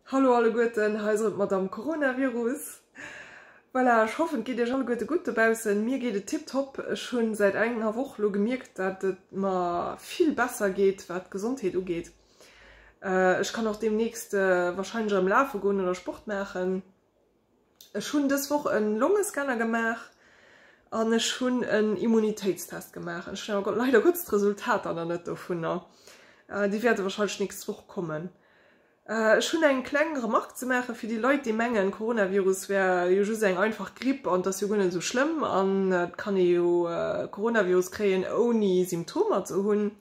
Hallo alleguerten, hei ass erëm d'Madame Coronavirus. Voilà, ech hoffen et geet iech alleguerte gutt dobaussen. Mir geet et tiptop. Ech hunn säit enger Woch lo gemierkt dat et mer vill besser geet wat d'Gesondheet ugeet. Ech kann och deemnächst wahrscheinlech erëm lafe goen oder Sport maachen. Ech hunn dës Woch en Longescanner gemaach an ech hunn en Immunitéitstest gemaach. Ech hunn awer leider Gottes d'Resultater nach net dovunner. Déi wäerte wahrscheinlech nächst Woch kommen. Ech hunn eng kleng Remarque ze maachen fir déi Leit, déi mengen, Coronavirus wär jo just eng einfach Gripp an et ass jo guer net esou schlëmm an et kann ee jo Coronavirus kréien ouni Symptomer ze hunn.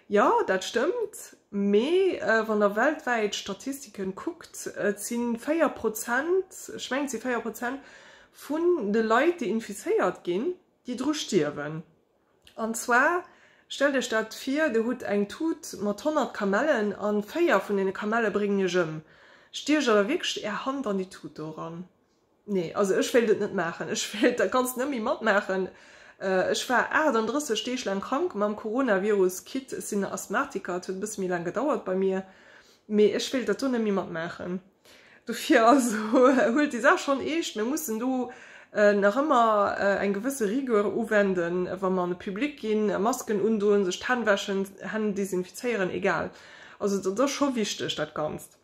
Jo, dat stëmmt, mee wann der weltwäit Statistiken kuckt, et si 4 Prozent, ech mengen et si 4 Prozent vun de Leit, déi infizéiert ginn, déi dru stierwen. An zwar, stellt iech dat vir, dir hutt eng Tut mat 100 Kamellen an 4 vun deene Kamelle bréngen iech ëm. Stiecht der da wierklech är Hand an déi Tut do eran? Nee, also ech wéilt et net maachen. Ech wéilt dat Ganzt net méi matmaachen. Ech war 38 Deeg laang krank mam Coronavirus, quitte ech sinn Asthmatiker, et huet e bësse méi laang gedauert bei mir, mee ech wéilt dat do net méi matmaachen. Dofir also huelt déi Saach schonn eescht. Mir mussen do nach ëmmer eng gewësse Rigueur uwenden, wa mer an de Public ginn, Masken undoen, sech d'Hänn wäschen, Hänn desinfizéieren, egal. Also dat ass scho wichteg, dat Ganzt.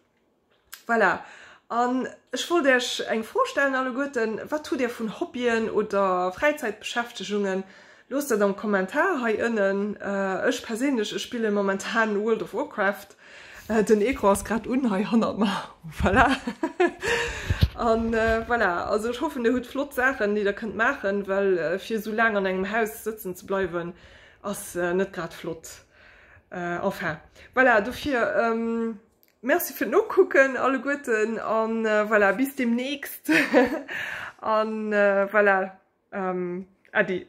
Voilà. An ech wollt Iech eng Fro stellen alleguerten, Wat hutt Dir vun Hobbyen oder Fräizäitbeschäftegungen? Loosst dat am Kommentar hei ënnen. Ech perséinlech, ech spillen momentan World of Warcraft. Den Ecran ass grad un hei hannert mer. Voilà. An voilà, also ech hoffen dir hutt flott Saachen déi der kënnt maachen, well fir esou laang an engem Haus sëtzen ze bleiwen ass net grad flott. Enfin voilà, dofir Merci fir d'Nokucken alleguerten an voilà, bis demnächst an voilà, Äddi.